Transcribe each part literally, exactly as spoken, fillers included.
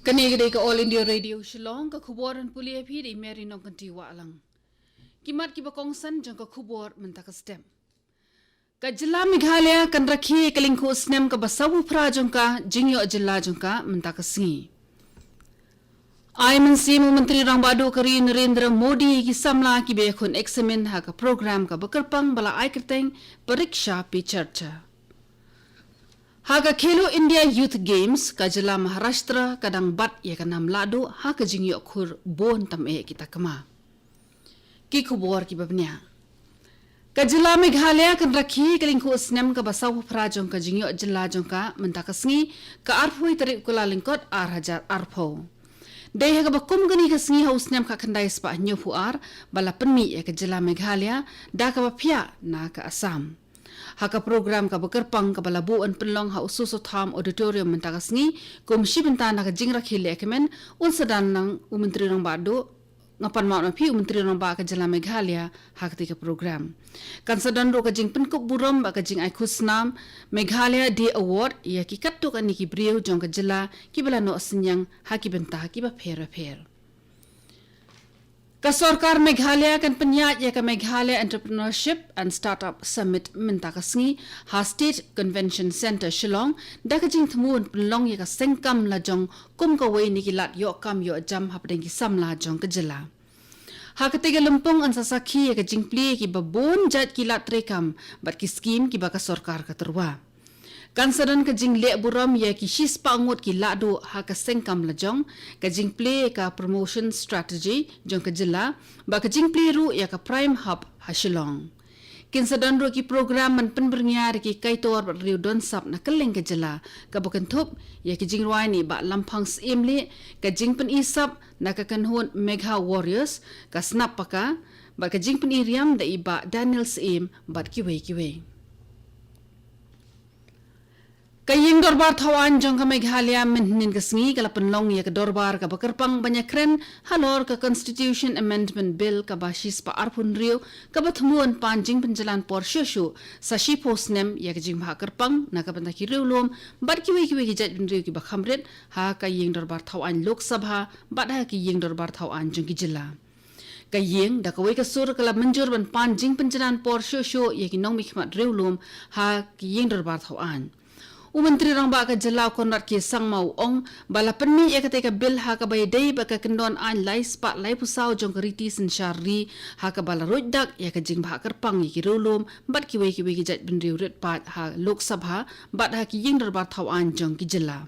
Kane ka dei ka All India Radio Shillong, ka khubor ban pule ïa phi da i Mary Nongkynti Wahlang. Ki mat kiba kongsan jong ka khubor mynta ka step. Ka jylla Meghalaya kan rakhe ïa ka lyngkhuh snem kaba sawphew phra jong ka jingïoh jylla jong ka mynta ka sngi. Ai mynsiem u Myntri Rangbah Duh ka ri Narendra Modi ïa ki samla kiba ïakhun eksamin ha ka program kaba kyrpang ba la ai kyrteng Pariksha Pe Charcha. Ha ka Khelo India Youth Games, ka jylla Maharashtra ka dang bat ïa ka nam lahduh ha ka jingïoh khur bun tam eh ki takma. Ki khubor kiba bniah. Ka jylla Meghalaya kan rakhe ïa ka lyngkhuh snem kaba sawphew phra jong ka jingïoh jylla jong ka mynta ka sngi, ka arphew tarik u Kyllalyngkot ar hajar arphew. Dei ha kaba kum kane ka sngi ha u snem khatkhyndai spah hynñiewphew ar ba la pynmih ïa ka jylla Meghalaya da kaba phiah na ka Assam. Ha ka program kaba kyrpang kaba la buh ban pynlong ha u Soso Tham Auditorium mynta ka sngi, kum shi bynta na ka jingrakhe lehkmen, un sa don lang u Myntri Rangbah Duh, nga pan map na phi, u Myntri Rangbah ka jylla Meghalaya ha katei ka program. Kan sa don ruh ka jingpynkup burom bad ka jingai khusnam Meghalaya Day Award ïa ki katto katne ki briew jong ka jylla kiba la noh synñiang ha ki bynta kiba pher bapher. Ka sorkar Meghalaya kan pynïaid ïa ka Meghalaya Entrepreneurship and Startup Summit mynta ka sngi ha State Convention Centre Shillong, da ka jingthmu ban pynlong ïa ka seng kam lajong kum kawei na ki lad ïoh kam ïoh jam hapdeng ki samla jong ka jylla. Ha katei ka lympung yn sa sakhi ïa ka jingplie ïa kiba bun jait ki lad treikam bad ki skhim kiba ka sorkar ka tyrwa. Kan sa don ka jingleh burom ïa ki shispah ngut ki lahduh ha ka seng kam lajong, ka jingplie ïa ka promotion strategy jong ka jylla, bad ka jingplie ruh ïa ka Prime Hub ha Shillong. Kin sa don ruh ki program ban pynbyrngia ïa ki kaitor bad riew don sap na kylleng ka jylla, kaba kynthup ïa ki jingrwai na i Bah Lamphang Syiemlieh, ka jingpyni sap na ka kynhun Megha Warriors, ka Snap Paka, bad ka jingpyni riam da i Bah Daniel Syiem bad kiwei kiwei. Ka Ïing Dorbar Thawaiñ jong ka Meghalaya mynhynnin ka sngi ka la pynlong ïa ka dorbar kaba kyrpang ban ïakren halor ka Constitution Amendment Bill kaba shispah arphew hynriew, kaba thmu ban pan jingpynjlan por shuh shuh sa shiphew snem ïa ka jingbha kyrpang na ka bynta ki riewlum bad kiwei kiwei ki jaitbynriew kiba kham rit ha ka Ïing Dorbar Thawaiñ Lok Sabha bad ha ki Ïing Dorbar Thawaiñ jong ki jylla. Ka ïing da kawei ka sur ka la mynjur ban pan jingpynjlan por shuh shuh ïa ki nongmihkhmat riewlum ha ki Ïing Dorbar Thawaiñ. U Myntri Rangbah ka jylla u Conrad K Sangma u ong ba la pynmih ïa katei ka bill ha kaba ïadei bad ka kyndon aiñ lai spah laiphew saw jong ka riti synshar ri, ha kaba la ruid dak ïa ka jingbha kyrpang ïa ki riewlum bad kiwei kiwei ki jaitbynriew rit paid ha Lok Sabha bad ha ki Ïing Dorbar Thawaiñ jong ki jylla.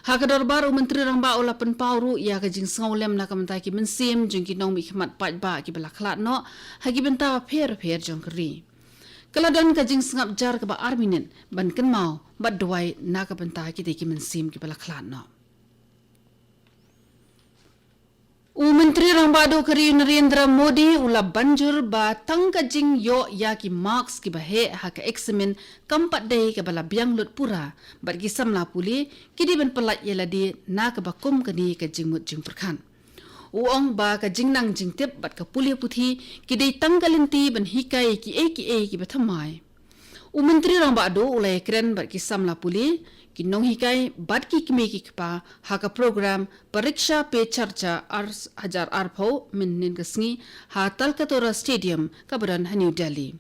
Ha ka dorbar u Myntri Rangbah u la pynpaw ruh ïa ka jingsngewlem na ka bynta ki mynsiem jong ki nongmihkhmat paidbah kiba la khlad noh ha ki bynta bapher bapher jong ka ri. Ka la don ka jingsngap jar kaba ar minit ban kynmaw bad duwai na ka bynta kitei ki mynsiem kiba la khlad noh. U Myntri Rangbah Duh ka ri Narendra Modi u la ban jur ba tang ka jingïoh ïa ki marks kiba heh ha ka eksamin kam pat dei kaba la biang lut pura, bad ki samla pule ki dei ban pyllait ïa lade na kaba kum kane ka jingmut jingpyrkhat. U ong ba ka jingnang jingtip bad ka pule puthi ki dei tang ka lynti ban hikai kiei kiei kiba thymmai. U Myntri Rangbah Duh u la ïakren bad ki samla pule, ki nonghikai bad ki kmie ki kpa ha ka program Pariksha Pe Charcha ar hajar arphew mynhynnin ka sngi ha Talkatora Stadium kaba don ha New Delhi.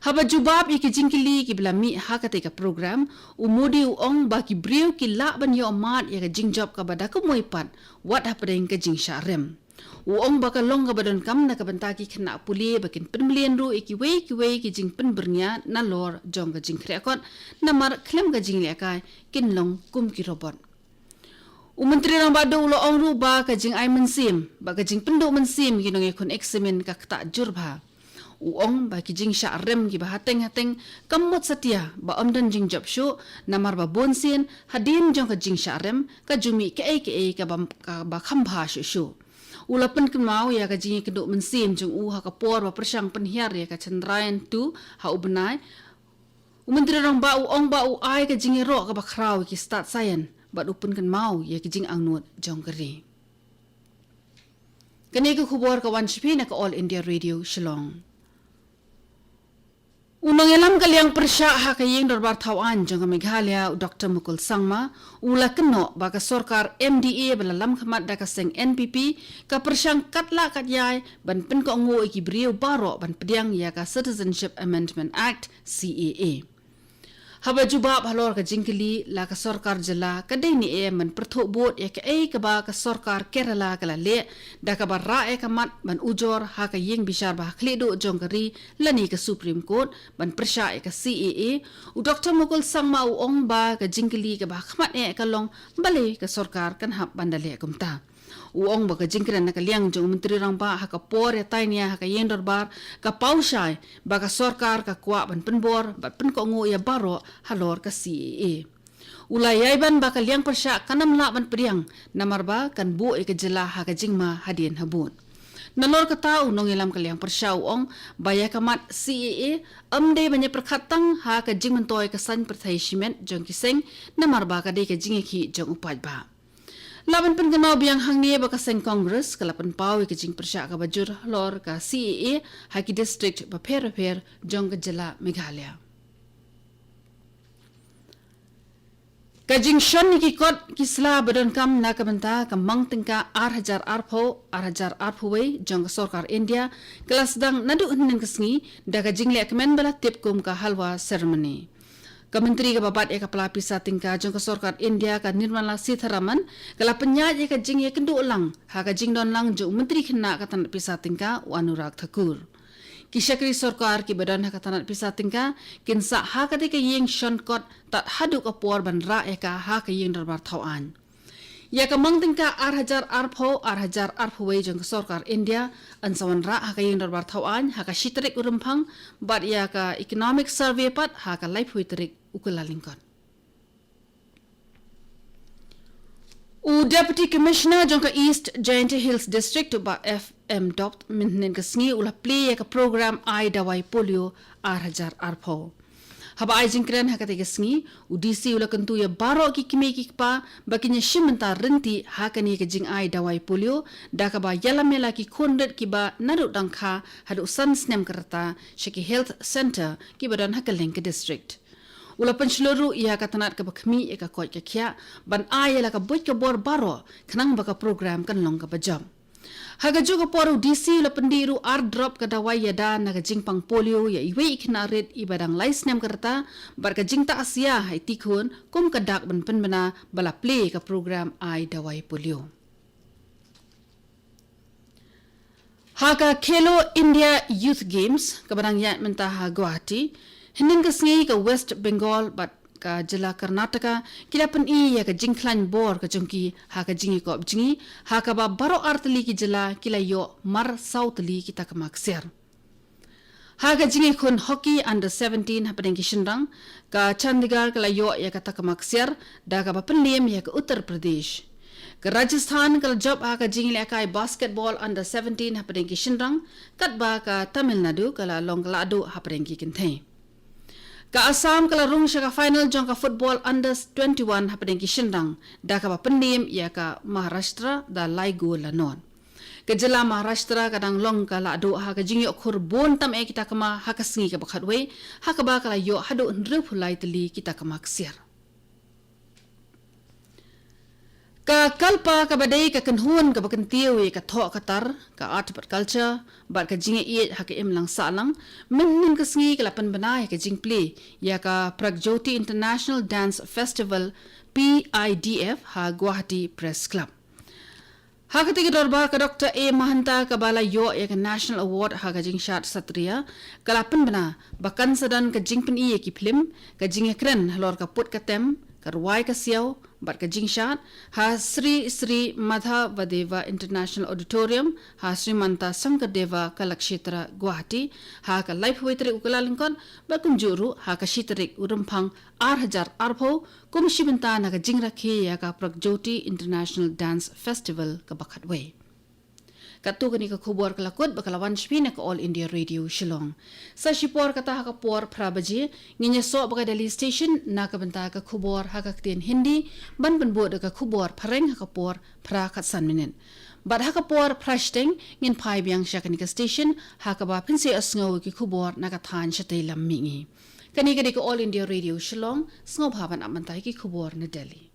Haba jubab ïa ki jingkylli kiba la mih ha katei ka program, u Modi u ong ba ki briew ki lah ban ïoh mad ïa ka jingjop kaba da kumwei pat wat hapdeng ka jingshah rem. U ong ba ka long kaba donkam na ka bynta ki khynnah pule ba kin pynmlien ruh ïa kiwei kiwei ki jingpynbyrngia nalor jong ka jingkhreh kot, namar khlem ka jinglehkai kin long kum ki robot. U Myntri Rangbah Duh u la ong ruh ba ka jingai mynsiem bad ka jingpynduh mynsiem ki nongïakhun eksamin ka ktah jur bha. U ong ba ki jingshah rem kiba hateng hateng kam mut satia ba ym don jingjop shuh, namar ba bun sien hadien jong ka jingshah rem ka ju mih kaei kaei kaba, kaba kham bha shuh shuh. U la pynkynmaw ïa ka jingïakynduh mynsiem jong u ha ka por ba pyrshang pynhiar ïa ka Chandrayaan two ha u bnai. U Myntri Rangbah u ong ba u ai ka jingïaroh kaba khraw ïa ki stad saian bad u pynkynmaw ïa ki jingangnud jong ka ri. Kane ka khubor ka wan sha phi na ka All India Radio Shillong. U nongïalam ka liang pyrshah ha ka ïing dorbar thaw aiñ jong ka Meghalaya, u Doktor Mukul Sangma, u la kynnoh ba ka sorkar M D A ba la lam khmat da ka seng N P P ka pyrshang katba lah katba ïai ban pynkohnguh ïa ki briew baroh ban pdiang ïa ka Citizenship Amendment Act, C A A. Haba jubab halor ka jingkylli la ka sorkar jylla ka dei ne em ban pyrthuh bud ïa kaei kaba ka sorkar Kerala ka la leh da kaba rah ïa ka mat ban ujor ha ka ïing bishar ba ha khlieh duh jong ka ri lane ka Supreme Court ban pyrshah ïa ka C A A, u Doktor Mukul Sangma u ong ba ka jingkylli kaba ha khmat eh ka long balei ka sorkar kan hap ban da leh kumta. U ong ba ka jingkren na ka liang jong u Myntri Rangbah ha ka por ïatainia ha ka ïing dorbar ka paw shai ba ka sorkar ka kwah ban pynbor bad pynkohnguh ïa baroh halor ka C A A. U la ïai ban ba ka liang pyrshah kan ym lah ban pdiang namar ba kan buh ïa ka jylla ha ka jingma hadien habud. Nalor kata u nongïalam ka liang pyrshah u ong ba ïa ka mat C A A ym dei ban ïa pyrkhat tang ha ka jingmyntoi ka saiñ pyrthei shimet jong ki seng namar ba ka dei ka jingïakhih jong u paidbah. La ban pynkynmaw biang hangne ba ka seng Congress ka la pynpaw ïa ka jingpyrshah kaba jur halor ka C A A ha ki district bapher bapher jong ka jylla Meghalaya. Ka jingshon ïa ki kot ki sla ba donkam na ka bynta ka mang tyngka ar hajar arphew, ar hajar arphew wei jong ka sorkar India ka la sdang naduh hynnin ka sngi da ka jingleh kmen ba la tip kum ka Halwa Ceremony. Ka Myntri kaba bat ïa ka pla pisa tyngka jong ka sorkar India ka Nirmala Sitharaman ka la pynïaid ïa ka jingïakynduh lang ha ka jingdon lang jong u Myntri Khynnah ka tnat pisa tyngka u Anurag Thakur. Ki shakri sorkar kiba don ha ka tnat pisa tyngka kin sah ha katei ka ïing shon kot tad haduh ka por ban rah ïa ka ha ka ïing dorbar thaw aiñ. Ïa ka mang tyngka ar hajar arphew, ar hajar arphew wei jong ka sorkar India yn sa wanrah ha ka ïing dorbar thaw aiñ ha ka shi tarik u Rymphang bad ïa ka Economic Survey pat ha ka laiphew tarik u Kyllalyngkot. U Deputy Commissioner jong ka East Jaintia Hills District, u Bah F M Dopt, mynhynnin ka sngi u la plie ïa ka program ai dawai polio ar hajar arphew. Haba ai jingkren ha katei ka sngi, u D C u la kyntu ïa baroh ki kmie ki kpa ba kin ïashim bynta ryntih ha kane ka jingai dawai polio da kaba ïalam ïa la ki khun rit kiba naduh dang kha haduh san snem ka rta sha ki health centre kiba don ha kylleng ka district. U la pynshlur ruh ïa ka tnat kaba khmih ïa ka koit ka khiah ban ai ïa la ka buit ka bor baroh khnang ba ka program kan long kaba jop. Ha kajuh ka por u D C u la pyndih ruh ar drop ka dawai ïada na ka jingpang polio ïa iwei i khynnah rit iba dang lai snem ka rta bad ka jingtah sia ha i tikhun kum ka dak ban pynbna ba la plie ïa ka program ai dawai polio. Ha ka Khelo India Youth Games kaba dang ïaid mynta ha Guwahati, hynnin ka sngi ka West Bengal bad ka jylla Karnataka ki la pyni ïa ka jingkhlaiñ bor ka jong ki ha ka jingïakop jngi, ha kaba baroh ar tylli ki jylla ki la ïoh mar saw tylli ki takma ksiar. Ha ka jingïakhun hockey under seventeen hapdeng ki shynrang, ka Chandigarh ka la ïoh ïa ka takma ksiar da kaba pynliem ïa ka Uttar Pradesh. Ka Rajasthan ka la jop ha ka jingïalehkai basketball under seventeen hapdeng ki shynrang, katba ka Tamil Nadu ka la long ka lahduh hapdeng ki kynthei. Ka Assam ka la rung sha ka final jong ka football under twenty-one hapdeng ki shynrang da kaba pynliem ïa ka Maharashtra da lai gol la nod. Ka jylla Maharashtra ka dang long ka lahduh ha ka jingïoh khur bun tam eh ki takma ha ka sngi kaba khatwei, ha kaba ka la ïoh haduh hynriewphew lai tylli ki takma ksiar. Ka KALPA kaba dei ka kynhun kaba kyntiew ïa ka thoh ka tar, ka art bad culture bad ka jingïaieit ha ka imlang sahlang, mynhynnin ka sngi ka la pynbna ïa ka jingplie ïa ka Pragjyoti International Dance Festival, P I D F, ha Guwahati Press Club. Ha katei ka dorbar ka Doctor A Mahanta kaba la ïoh ïa ka National Award ha ka jingshad Satriya ka la pynbna ba kan sa don ka jingpyni ïa ki phlim, ka jingïakren halor ka put ka tem, ka rwai ka siaw bad ka jingshad ha Sri Sri Madhavadeva International Auditorium ha Srimanta Shankar Deva Kalakshetra, Guwahati, ha ka laiphew wei tarik u Kyllalyngkot bad kumjuh ruh ha ka shi tarik u Rymphang ar hajar arphew kum shi bynta na ka jingrakhe ïa ka Pragjyoti International Dance Festival kaba khatwei. Katto katne ka khubor ka la kut bad ka la wan sha phi na ka All India Radio Shillong. Sa shipor kata ha ka por phra baje, ngin ïasoh bad ka Delhi Station na ka bynta ka khubor ha ka ktien Hindi, ban pynbud da ka khubor phareng ha ka por phra khatsan minit. Bad ha ka por phra shiteng, ngin phai biang sha kane ka station, ha kaba phin sa ïohsngew ïa ki khubor na ka thaiñ shatei lam mihngi. Kane ka dei ka All India Radio Shillong, sngewbha ban ap mynta ïa ki khubor na Delhi.